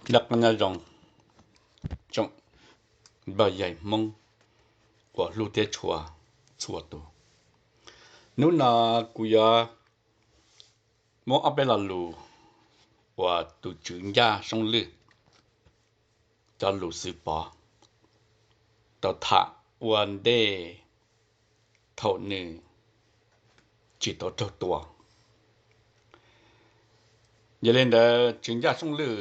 Nyob zoo tsoom phooj ywg Hmoob uas hlub thiab tshua txhua tus. Hnub no kuv yuav muab ob peb lo lus uas tus tswv ncaj Soob Lwj cov lus xwm pov tau tham ua ntej thaum nws tsis tau raug tua. Yog li ntawd, tswv ncaj Soob Lwj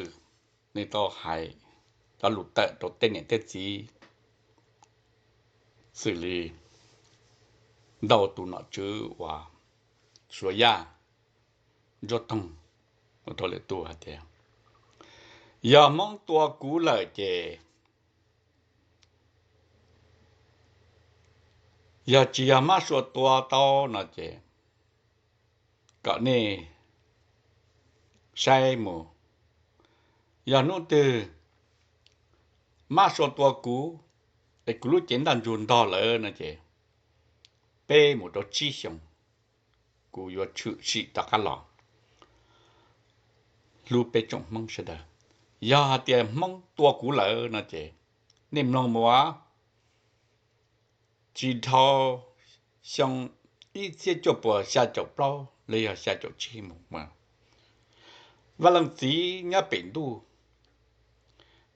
nws tau hais cov lus tawm rau tej niam tej txiv xws li ntau tus nom tswv uas Suav Yaj, Ntsuab Toog, ua rau lwm tus hais tias, yog Hmoob tua kuv lawm ces, yog tsis yog Mab Sua tua tau no ces kom nej saib mus. Yog hnub twg Mab Sua tua kuv es kuv lub cev ntaj ntsug ntog lawm no ces peb mus rau tsib xyoos kuv yuav tshwm sim rov qab los hlub peb tsoom Hmoob sawv daws. Yog hais tias Hmoob tua kuv lawm no ces nej mloog mus, tsis dhau xyoo ib txhiab cuaj puas xya caum plaub los yog xya caum tsib mus, Vaj Leej Txiv nyob pem ntuj,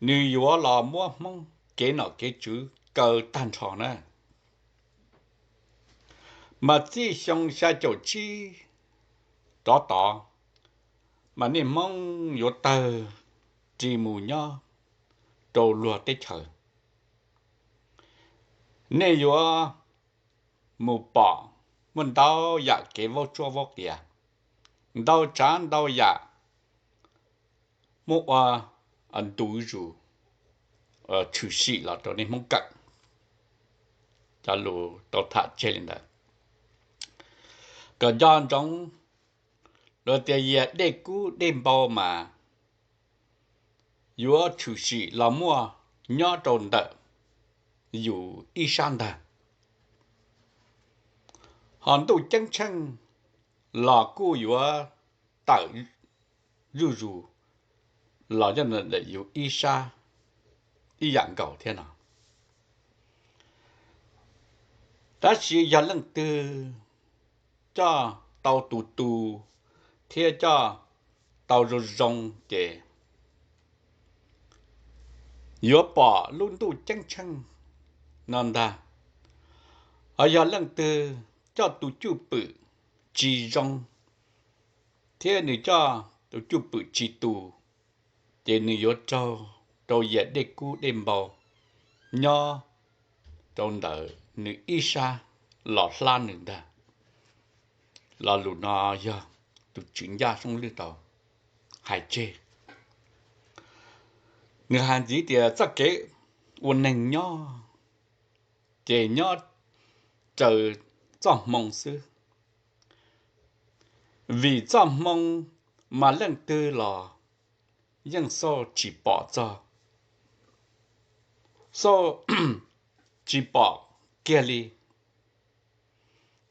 nws yuav los muab Hmoob kev nom kev tswv kaw tag nrho na. Mas txij xyoo xya caum tsib rov tod, mas nej Hmoob yuav tawg ris mus nyob rau luag teb chaws. Nej yuav mus pom muaj ntau yam kev vaub tsuab vaub qias, ntau tsav ntau yam muaj ua ntu zus tshwm sim los rau nej Hmoob kawm. Cov lus tau tham tseg li ntawd, kom nco ntsoov, luag tias yias dej kub dej npau mas yuav tshwm sim los muaj nyob rau ntawm yus ib sab ntag. Ho ntuj ceeb tsheej los kuj yuav tawm zuj zus los yog ntawm yus ib sab ib yam nkaus thiab no. Tab sis yog leej twg coj tau tus tus thiab coj tau zoo zoo ces yuav pom lub ntuj ceeb tsheej no ntag. Ho yog leej twg coj tus cwj pwm tsis zoo thiab nws coj tus cwj pwm tsis tus, ces nws yuav raug rau yias dej kub dej npau nyob rau ntawm nws ib sab los hlab nws ntag. Lo lus no yog tus tswv ncaj Soob Lwj tau hais tseg. Nws hais ntxiv tias txoj kev ua neeg nyob ces nyob raws txoj hmoo xwb. Vim txoj hmoo mas leej twg los yeej xauj tsis pom txog, xauj tsis pom kiag li.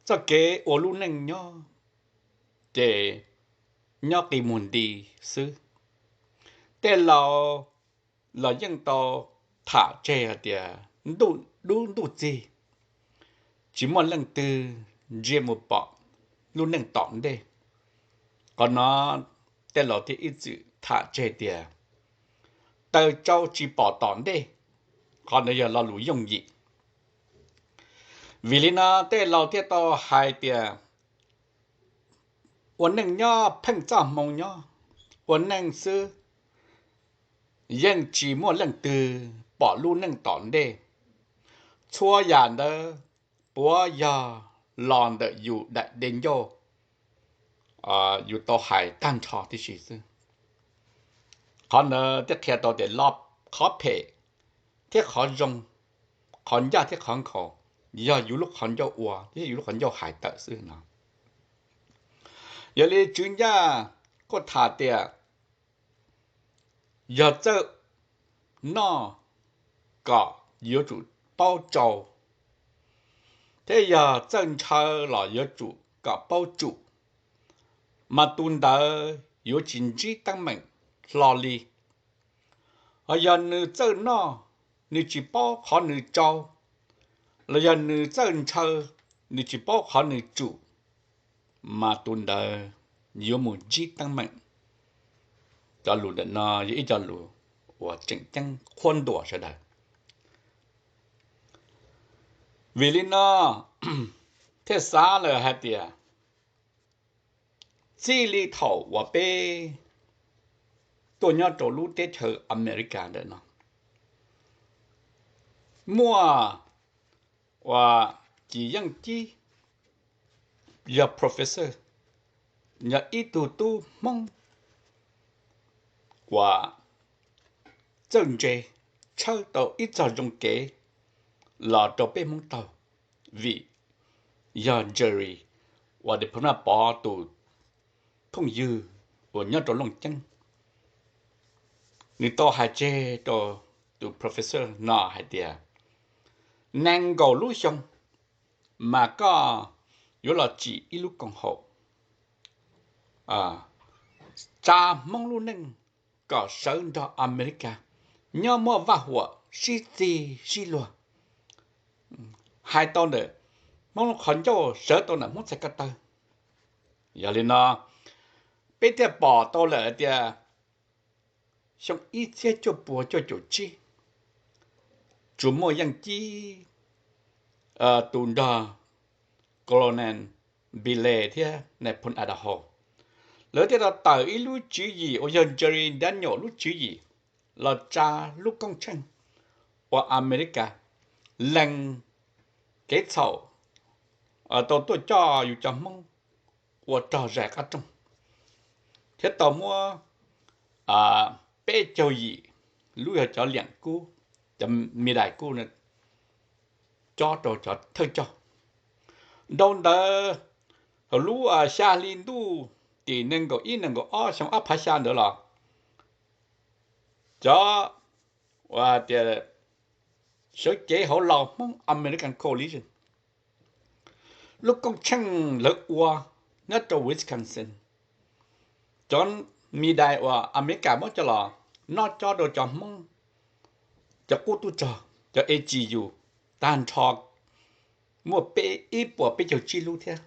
Txoj kev ua lub neej nyob ces nyob qi muag nti xwb. Tej laus los yeej tau tham tseg hais tias ntuj dub ntuj txig, tsis muaj leej twg ntsia mus pom lub neej tom ntej. Qhov no tej laus thiaj ib txwm tham tseg tias taws tsau tsis pom tom ntej. Qhov ntawd yog lo lus yooj yim. Vim li no tej laus thiaj tau hais tias ua neej nyob pheej txoj hmoo nyob, ua neej xwb yeej tsis muaj leej twg pom lub neej tom ntej. Txhua yam ntawd puav yog los ntawm yus daim de ncauj yus tau hais tag nrho tib si xwb. Qhov ntawd thiaj qhia tau tias qhov phem thiab qhov zoo, qhov ncaj thiab qhov nkhaus yog yus lub qhov ncauj ua thiab yus lub qhov ncauj hais tawm xwb no. Yog li tswv ncaj kuj tham tias yog txawj noj kom yuav tsum paub tsau, thiab yog txawj ntshaw los yuav tsum kom paub tsum, mas tus ntawd yuav tsis ntsib teeb meem hlo li. Los yog nws txawj noj, nws tsis paub qhov nws tsau, los yog nws txawj ntshaw, nws tsis paub qhov nws tsum, mas tus ntawd yuav mus ntsib teeb meem. Cov lus ntawm no yog ib co lus uas tseem ceeb qhuab ntuas sawv daws. Vim li no thiaj xav lawm hais tias txij li thaum uas peb tuaj nyob rau lub teb chaws Amelikas ntawm no, muaj uas Cim Yeej Cib yog professor, yog ib tug tub Hmoob uas txawj ntse, tshawb tau ib txog zoo kev los rau peb Hmoob Taug, vim yog Jerry uas Dej Phooj Naj Pov tus phooj ywg uas nyob rau Looj Ceeb, nws tau hais tseg rau tus professor no hais tias nees nkaum lub xyoo mas koj yuav los tsim ib lub koom haum tsa Hmoob lub neej kom sawv nrog Amelikas nyob muaj vaj huam sib txig sib luag. Hais tau ntawm Hmoob qhov ncauj sawv tau ntawm Hmoob txhais ko taw. Yog li no peb thiaj pom tau lawm tias xyoo ib txhiab cuaj puas cuaj caum tsib, tsuas muaj Yeej Cib tus nrog Colonel Pillay thiab Nais Phoo Idaho, lawv thiaj tau tawm ib lub tswv yim uas yog Jerry Daniel lub tswv yim los tsa lub koob tsheej uas Amelikas lees kev txhaum tau tuaj coj yus cov Hmoob ua rog zais qab rooj, thiab tau muab peb caug yim lub yog cov liam kub, cov medal kub cob rau cov thawj coj. Dhau ntawd, lub xya hli ntuj tim nees nkaum ib nees nkaum ob xyoo ob phav xya ntawd los, cov tias sawv cev hauv Laus Hmoob American Coalition lub koob tsheej lawv ua nyob rau Wisconsin, cov medal uas Amelikas muab coj los noj cob rau cov Hmoob, cov qub tub rog, cov A G U, tag nrho muaj peb ib puas peb caug tsib lub thiab.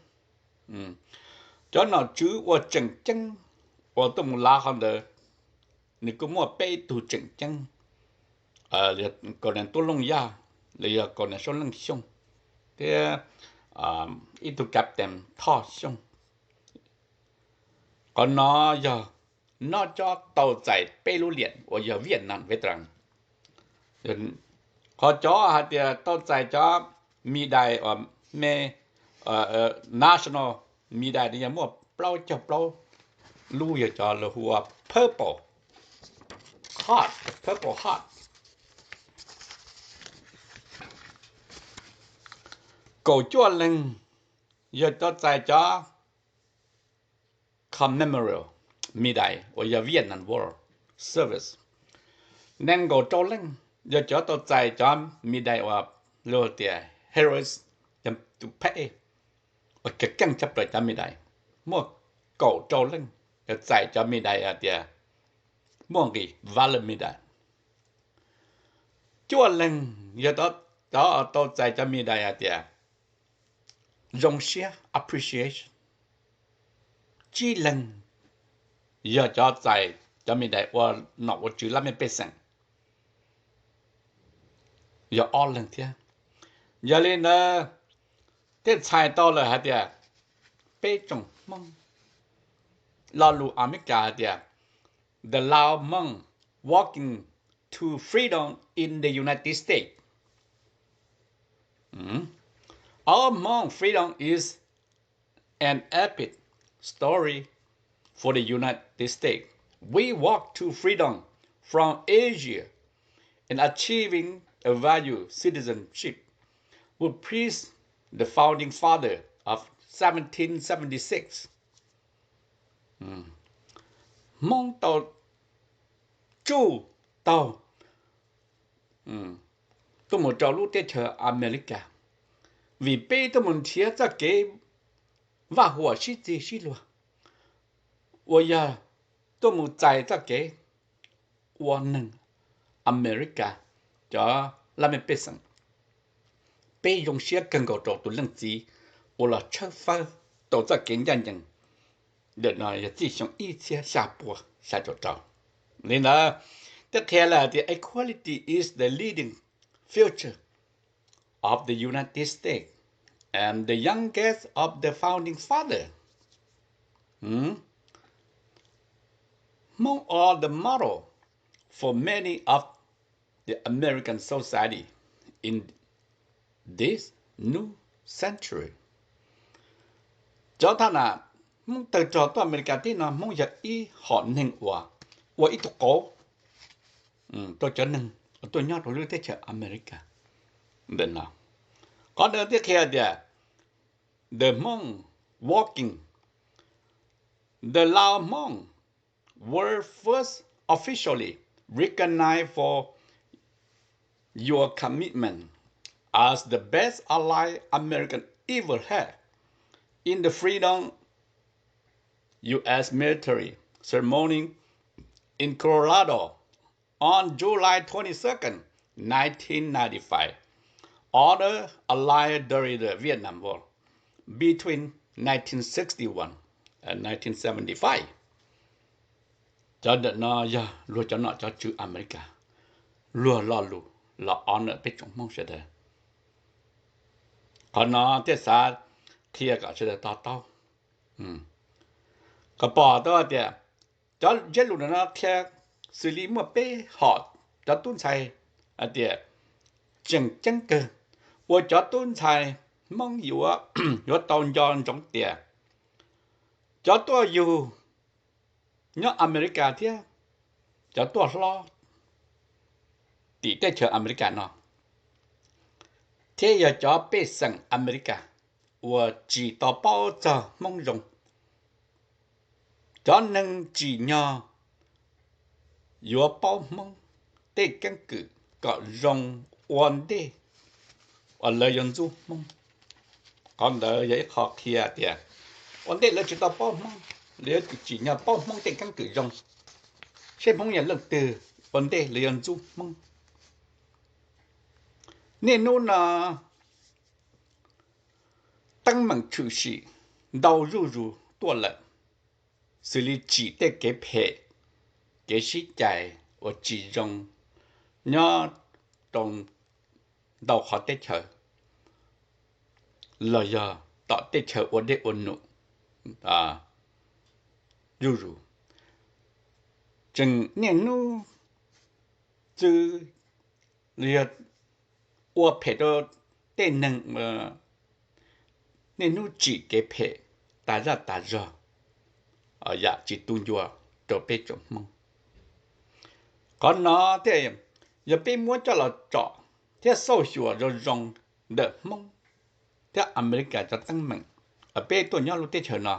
Cov nom tswv uas tseem ceeb uas tuaj mus lav qhov ntawd, nws kuj muaj peb tug tseem ceeb, Colonel Tub Looj Yaj, los yog Colonel Suab Leej Xyooj, thiab ib tug Captain Thoj Xyooj. Qhov no yog noj cob tau txais peb lub liam uas yog Vietnam Veteran. Qhov cov hais tias tau txais cov medal uas me national medal no yog muaj plaub caug plaub lub, yog cov lawv hu ua Purple Heart, Purple Heart. Kaum cuaj leeg yog tau txais cov Commemorative Medal uas yog Vietnam War Service. Nees nkaum rau leej yog cov tau txais cov medal uas luag tias Heroes, tus pheej uas kev keej tshaj plaws cov medal. Muaj kaum rau leej yog txais cov medal hais tias muaj nqis Valor Medal. Cuaj leeg yog tau txais cov medal hais tias zoo siab, appreciation. Tsib leeg yog cov txais cov medal ua nom ua tswv lab mej pej xeem, yog ob leeg thiab. Yog li ntawd thiaj txhais tau lawm hais tias peb tsoom Hmoob, lo lus Amelikas hais tias the Lao Hmong walking to freedom in the United States. Our Hmong freedom is an epic story for the United States. We walk to freedom from Asia and achieving a valued citizenship would please the founding father of seventeen seventy-six. Hmoob tau tsuj taug tuaj mus rau lub teb chaws Amelikas, vim peb tuaj mus nrhiav txoj kev vaj huam sib txig sib luag, uas yog tuaj mus txais txoj kev ua neeg America cov laj mej pej xeem, peb zoo siab kawg nkaus rau tus leej txiv uas los tshawb fawb tau txoj kev ncaj ncees. Ntawm no yog txij xyoo ib txhiab xya pua xya caum rau. Li ntawd, thiaj qhia lawm tias equality is the leading feature of the United States and the youngest of the founding father. Hmong are the model for many of the American society in this new century. Cov thab nas Hmoob tawg rog tuaj Amelikas teb no, Hmoob yog ib hom neeg uas ua ib tug qauv rau cov neeg tuaj nyob rau lub teb chaws Amelikas. Ntawm no, qhov ntawd thiaj qhia tias the Hmong working, the Lao Hmong were first officially recognized for your commitment as the best ally American ever had in the Freedom U S military ceremony in Colorado on July twenty-second, nineteen ninety-five, order allied during the Vietnam War between nineteen sixty-one and nineteen seventy-five. Cov ntawm no yog luag cov nom cov tswv Amelikas luag lo lus los honor peb tsoom Hmoob sawv daws. Qhov no thiaj xav qhia kom sawv daws to taub, kom pom tau tias cov zeb lus ntawm no qhia xws li muaj peb hom cov tub ntxhais hais tias tseem ceeb kawg, uas cov tub ntxhais Hmoob yuav, yuav tau nco ntsoov tias cov tuaj yug nyob Amelikas thiab cov tuaj hlob tim teb chaws Amelikas no, thiab yog cov pej xeem Amelikas uas tsis tau paub txog Hmoob zoo, cov neeg tsim nyog yuav paub Hmoob tej keeb kwm kom zoo ua ntej uas lawv yuav ntxub Hmoob. Qhov ntawd yog ib qho qhia tias ua ntej lawv tsis tau paub Hmoob, lawv yuav tsum tsim nyog paub Hmoob tej keeb kwm zoo, seb Hmoob yog leej twg, ua ntej lawv yuav ntxub Hmoob. Niaj hnub no teeb meem tshwm sim ntau zuj zus tuaj lawm, xws li tsim tej kev phem, kev sib cais uas tsis zoo nyob rau ntau qhov teb chaws, los yog tom tej chaws ua dej ua num zuj zus. Tseem niaj hnub txwv los yog ua phem rau tej neeg, niaj hnub tsim kev phem tas zaj tas zog, yam tsis tu ncua rau peb tsoom Hmoob. Qhov no thiaj yog peb muab coj los tsom thiab xauj xyuas zoo zoo ntawm Hmoob thiab Amelikas cov teeb meem, peb tuaj nyob lub teb chaws no,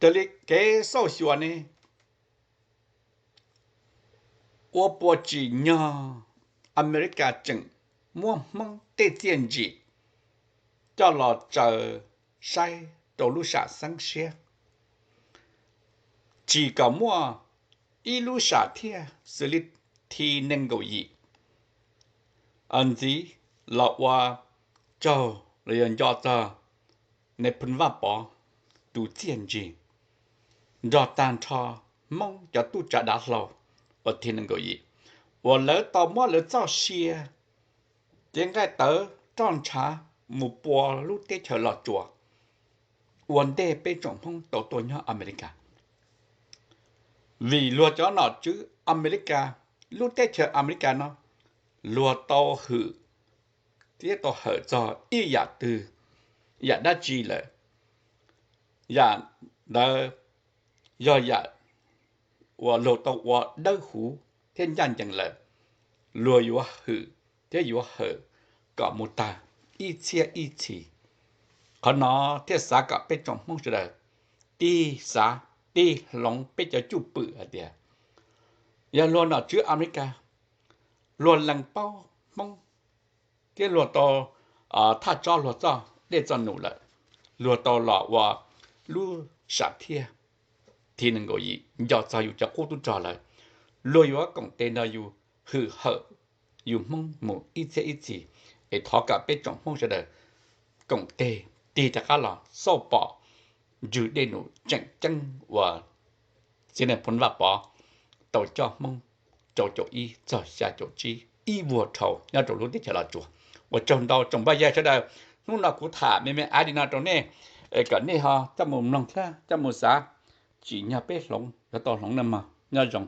raws li kev xauj xyuas ne, ua puas tsim nyog Amelikas tseem muab Hmoob tej txiaj ntsim coj los tsaws saib rau lub sam xeeb siab, tsis kom muaj ib lub sam thiaj xws li Thi nees nkaum yim ntxiv los ua tsaug los yog nco txog Nais Phoo Vaj Pov tus txiaj ntsig nrog tag nrho Hmoob cov tub tsav dav hlau uas Thi nees nkaum yim, uas lawv tau muab lawv txoj sia, cev nqaij tawv roj ntshav mus pua lub teb chaws Los Tsuas ua ntej peb tsoom Hmoob tau tuaj nyob Amelikas. Vim luag cov nom tswv Amelikas, lub teb chaws Amelikas no, luag tau hwm thiab tau hawm txog ib yam twg, yam dab tsi lawm, yam ntawd yog yam uas luag tau ua dawb huv thiab ncaj ncees lawm, luag yuav hwm thiab yuav hawm kom mus tag ib txhiab ib txhis. Qhov no thiaj xav kom peb tsoom Hmoob sawv daws tig xav tig hloov peb cov cwj pwm hais tias yog luag nom tswv Amelikas, luag lees paub Hmoob thiab luag tau thaj tsob luag txoj dej txoj num lawm, luag tau los ua lub sam thiaj Thi nees nkaum yim nco txog yus cov qub tub rog lawm, luag yuav koom tes nrog yus hwm hawm yus Hmoob mus ib txhiab ib txhis. Es thov kom peb tsoom Hmoob sawv daws koom tes tig rov qab los xauj pom ntswg dej num tseem ceeb uas txiv nais phoo Vaj Pov tau coj Hmoob rau caum ib txog xya caum tsib ib vuag dhau nyob rau lub teb chaws Los Tsuas. Ua tsaug ntau tsoom phooj ywg sawv daws, hnub no kuv tham me me ib li no rau nej, kom nej ho coj mus mloog thiab coj mus xav, tsim nyog peb hloov yuav tau hloov na mog. Nyob zoo.